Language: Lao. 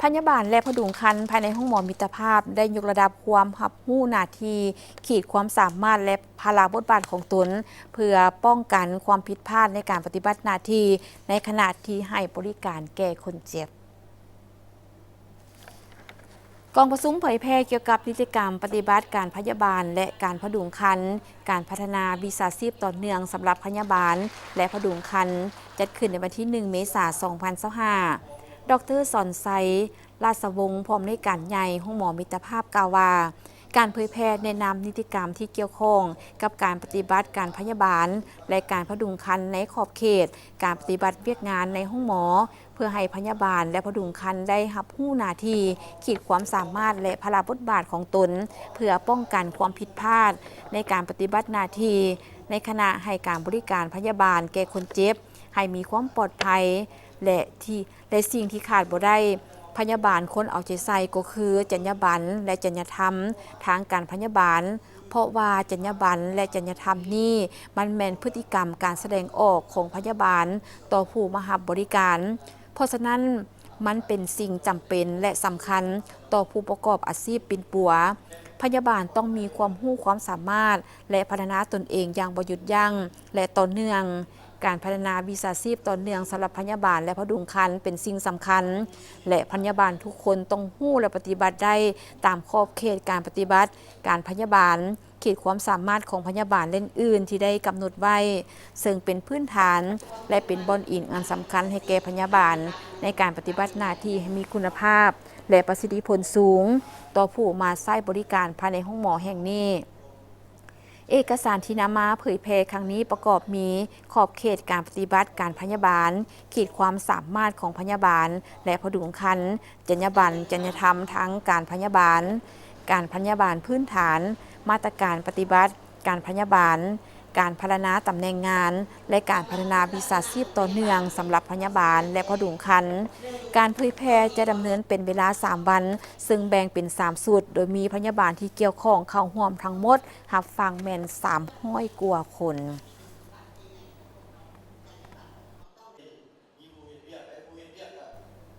ພະຍາບານ ແລະ ຜະດຸງຄັນພາຍໃນໂຮງໝໍມິດຕະພາບ ໄດ້ຍົກລະດັບຄວາມຮັບຮູ້ໜ້າທີ່, ຂີດຄວາມສາມາດ ແລະ ພາລະບົດບາດຂອງຕົນ ເພື່ອປ້ອງກັນຄວາມຜິດພາດໃນການປະຕິບັດໜ້າທີ່ ໃນຂະນະທີ່ໃຫ້ບໍລິການແກ່ຄົນເຈັບ. ກອງປະຊຸມເຜີຍແຜ່ກ່ຽວກັບນິຕິກຳປະຕິບັດການພະຍາບານ ແລະ ການຜະດຸງຄັນ, ການພັດທະນາວິຊາຊີບຕໍ່ເນື່ອງສຳລັບພະຍາບານ ແລະ ຜະດຸງຄັນ ຈັດຂຶ້ນໃນວັນທີໜຶ່ງ ເມສາ ສອງພັນຊາວຫ້າ. ດອກເຕີ ສອນໄຊ ລາຊະວົງ ຜູ້ອຳນວຍການໃຫຍ່ໂຮງໝໍມິດຕະພາບ ກ່າວວ່າ ການເຜີຍແຜ່ແນະນຳນິຕິກຳທີ່ກ່ຽວຂ້ອງກັບການປະຕິບັດການພະຍາບານ ແລະ ການຜະດຸງຄັນໃນຂອບເຂດການປະຕິບັດວຽກງານໃນໂຮງໝໍ ເພື່ອໃຫ້ພະຍາບານ ແລະ ຜະດຸງຄັນໄດ້ຮັບຮູ້ໜ້າທີ່, ຂີດຄວາມສາມາດ ແລະ ພາລະບົດບາດຂອງຕົນ ເພື່ອປ້ອງກັນຄວາມຜິດພາດໃນການປະຕິບັດໜ້າທີ່ ໃນຂະນະໃຫ້ການບໍລິການພະຍາບານແກ່ຄົນເຈັບ ໃຫ້ມີຄວາມປອດໄພ ແລະ ທີ່ ແລະ ສິ່ງທີ່ຂາດບໍ່ໄດ້, ພະຍາບານຄວນເອົາໃຈໃສ່ກໍຄື ຈັນຍາບັນ ແລະ ຈັນຍາທຳທາງການພະຍາບານ, ເພາະວ່າຈັນຍາບັນ ແລະ ຈັນຍາທຳນີ້ ມັນແມ່ນພຶດຕິກຳການສະແດງອອກຂອງພະຍາບານຕໍ່ຜູ້ມາຮັບບໍລິການ. ເພາະສະນັ້ນ, ມັນເປັນສິ່ງຈຳເປັນ ແລະ ສຳຄັນຕໍ່ຜູ້ປະກອບອາຊີບປິ່ນປົວ. ພະຍາບານຕ້ອງມີຄວາມຮູ້ຄວາມສາມາດ ແລະ ພັດທະນາຕົນເອງຢ່າງບໍ່ຢຸດຢັ້ງ ແລະ ຕໍ່ເນື່ອງ. ການພັດທະນາວິຊາຊີບຕໍ່ເນື່ອງສຳລັບພະຍາບານ ແລະ ຜະດຸງຄັນເປັນສິ່ງສຳຄັນ ແລະ ພະຍາບານທຸກຄົນຕ້ອງຮູ້ ແລະ ປະຕິບັດໄດ້ຕາມຂອບເຂດການປະຕິບັດການພະຍາບານ, ຂີດຄວາມສາມາດຂອງພະຍາບານ ແລະ ອື່ນໆທີ່ໄດ້ກຳນົດໄວ້, ເຊິ່ງເປັນພື້ນຖານ ແລະ ເປັນບ່ອນອີງອັນສຳຄັນໃຫ້ແກ່ພະຍາບານ ໃນການປະຕິບັດໜ້າທີ່ໃຫ້ມີຄຸນນະພາບ ແລະ ປະສິດທິຜົນສູງ ຕໍ່ຜູ້ມາໃຊ້ບໍລິການພາຍໃນໂຮງໝໍແຫ່ງນີ້. ເອກະສານທີ່ນຳມາເຜີຍແຜ່ຄັ້ງນີ້ປະກອບມີ ຂອບເຂດການປະຕິບັດການພະຍາບານ, ຂີດຄວາມສາມາດຂອງພະຍາບານ ແລະ ຜະດຸງຄັນ, ຈັນຍາບັນ, ຈັນຍາທຳທາງການພະຍາບານ, ການພະຍາບານພື້ນຖານ, ມາດຕະການປະຕິບັດການພະຍາບານ, ການພັດທະນາຕຳແໜ່ງງານ ແລະ ການພັດທະນາວິຊາຊີບຕໍ່ເນື່ອງສຳລັບພະຍາບານ ແລະ ຜະດຸງຄັນ. ການເຜີຍແຜ່ຈະດຳເນີນເປັນເວລາສາມວັນ, ເຊິ່ງແບ່ງເປັນສາມຊຸດ, ໂດຍມີພະຍາບານທີ່ກ່ຽວຂ້ອງເຂົ້າຮ່ວມທັງໝົດ ຮັບຟັງແມ່ນສາມຮ້ອຍກວ່າຄົນ.